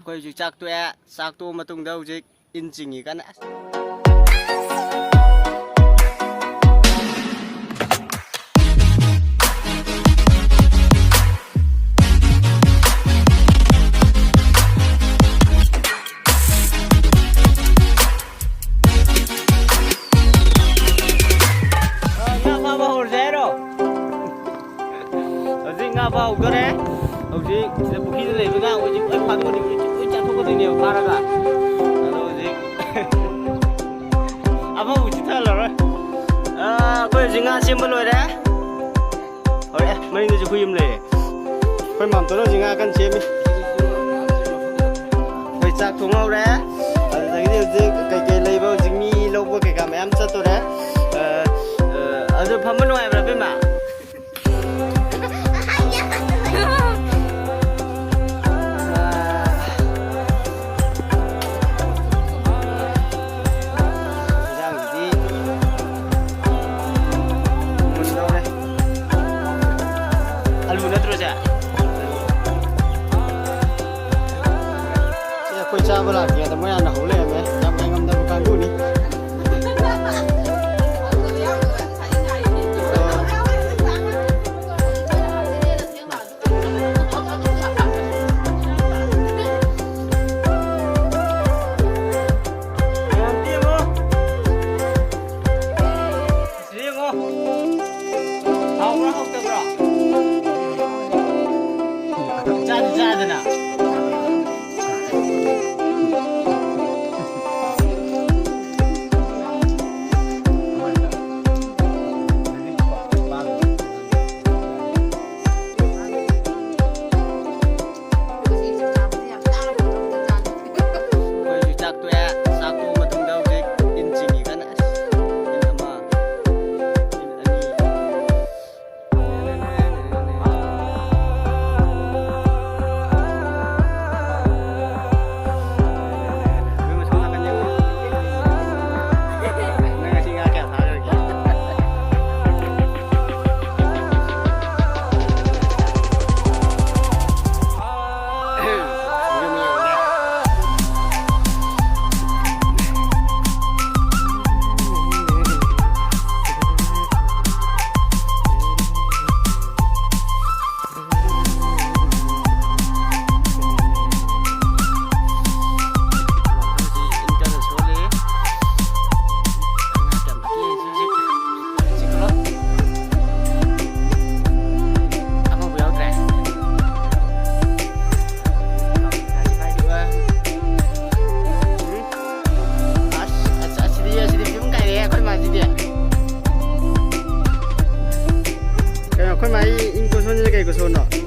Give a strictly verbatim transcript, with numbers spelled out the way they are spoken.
ꯑꯩꯈꯣꯏ ꯍꯧꯖꯤꯛ ꯆꯥꯛ ꯇꯣꯛꯑꯦ꯫ ꯆꯥꯛ ꯇꯣꯛꯑ ꯃꯇꯨꯡꯗ ꯍꯧꯖꯤꯛ ꯏꯟ ꯆꯤꯡꯉꯤ ꯀꯟꯅ꯫ ꯑꯁ꯫ ꯑ, ꯉꯥ ꯐꯥꯕ ꯍꯧꯔꯁꯦ ꯍꯥꯏꯔꯣ? ꯍꯧꯖꯤꯛ ꯉꯥ ꯐꯥ ꯍꯧꯗꯣꯔꯦ꯫ ꯍꯧꯖꯤꯛ ꯁꯤꯗ ꯄꯨꯈ꯭ꯔꯤꯗ ꯂꯩꯕ ꯉꯥ ꯍꯧꯖꯤꯛ ꯂꯣꯏ ꯐꯥꯗꯣꯛꯀꯅꯤ, ꯍꯧꯖꯤꯛ ꯂꯣꯏ ꯆꯥꯊꯣꯛꯀꯗꯣꯏꯅꯦꯕ ꯐꯥꯔꯒ꯫ ꯑꯗꯣ ꯍꯧꯖꯤꯛ ꯑꯃꯕꯨ ꯆꯤꯊꯍꯜꯂꯔꯣꯏ꯫ ꯑ, ꯑꯩꯈꯣꯏ ꯍꯧꯖꯤꯛ ꯉꯥ ꯁꯦꯝꯕ ꯂꯣꯏꯔꯦ꯫ ꯍꯣꯏ, ꯑꯦ, ꯃꯅꯤꯡꯗꯁꯨ ꯍꯨꯏ ꯑꯃ ꯂꯩꯔꯦ꯫ ꯑꯩꯈꯣꯏ ꯃꯥꯝꯇꯣꯟ ꯍꯧꯖꯤꯛ ꯉꯥ ꯀꯟꯅ ꯁꯦꯝꯃꯤ꯫ ꯑꯩꯈꯣꯏ ꯆꯥꯛ ꯊꯣꯡꯍꯧꯔꯦ꯫ ꯑꯗꯨꯗꯒꯤꯗꯤ ꯍꯧꯖꯤꯛ ꯀꯩꯀꯩ ꯂꯩꯕ, ꯍꯧꯖꯤꯛ ꯃꯤ ꯂꯧꯕ ꯀꯩꯀꯥ ꯃꯌꯥꯝ ꯆꯠꯇꯣꯔꯦ꯫ ꯑ, ꯑ, ꯑꯗꯨ ꯐꯝꯕ ꯅꯨꯡꯉꯥꯏꯕ꯭ꯔꯥ, ꯏꯕꯦꯝꯃ? ꯏꯟꯖꯥꯡꯁꯤꯗꯤ ꯃꯨꯟꯗꯧꯔꯦ꯫ ꯑꯂꯨ ꯅꯠꯇ꯭ꯔꯣ ꯁꯦ? ꯁꯤ ꯑꯩꯈꯣꯏ ꯆꯥꯕ ꯂꯥꯛꯇ꯭ꯔꯤꯉꯩꯗ ꯃꯣꯏ ꯍꯥꯟꯅ ꯍꯧ ꯂꯩꯔꯝꯃꯦ꯫ ꯌꯥꯝ ꯉꯥꯏꯉꯝꯗꯕ ꯀꯥꯡꯕꯨꯅꯤ꯫ ꯁꯤ ꯌꯦꯡꯉꯣ꯫ ꯍꯥꯎꯕ꯭ꯔꯥ ꯍꯥꯎꯇꯕ꯭ꯔꯥ? ꯆꯥꯗꯤ ꯆꯥꯗꯅ꯫ Ko sono.